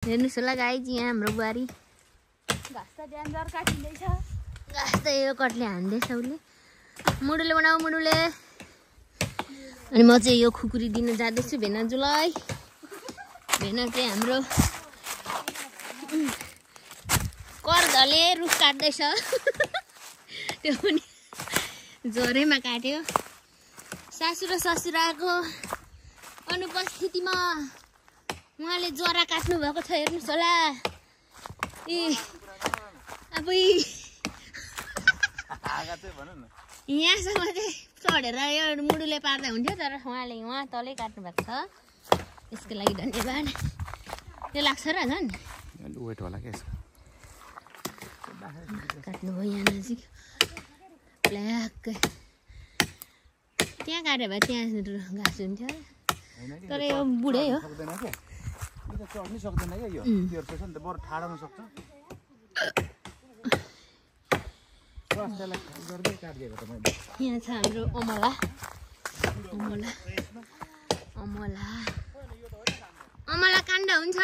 हेर्नुस् होला गाइज यहाँ हाम्रो बुहारी घाँस त ड्यान्जर काटिँदैछ। घाँस त यो कटले हान्दैछ उसले। मुडुले बनाऊ मुडुले। अनि म चाहिँ यो खुकुरी दिन जाँदैछु भेनाजुलाई। भेना चाहिँ हाम्रो कर्दले रुख काट्दैछ। त्यो पनि जोरैमा काट्यो। सासू र ससुराको अनुपस्थितिमा उहाँले जरा काट्नु भएको छ हेर्नुहोस् होला। ए अब यहाँसम्म चाहिँ चढेर यो मुडुले पार्दा हुन्थ्यो तर उहाँले उहाँ तलै काट्नु भएको छ। यसको लागि धन्यवाद। त्यो लाग्छ र झन् वेट होला के काट्नुभयो यहाँ नजिक ब्ल्याक। त्यहाँ काट्यो भए त्यहाँ घाँस हुन्थ्यो तर यो बुढै हो। चढ्नै सक्दैन क्या यो पेर्छ नि त बरु ठाडो हुन सक्छ। यहाँ छ हाम्रो अमला। अमला अमला अमला काण्ड हुन्छ।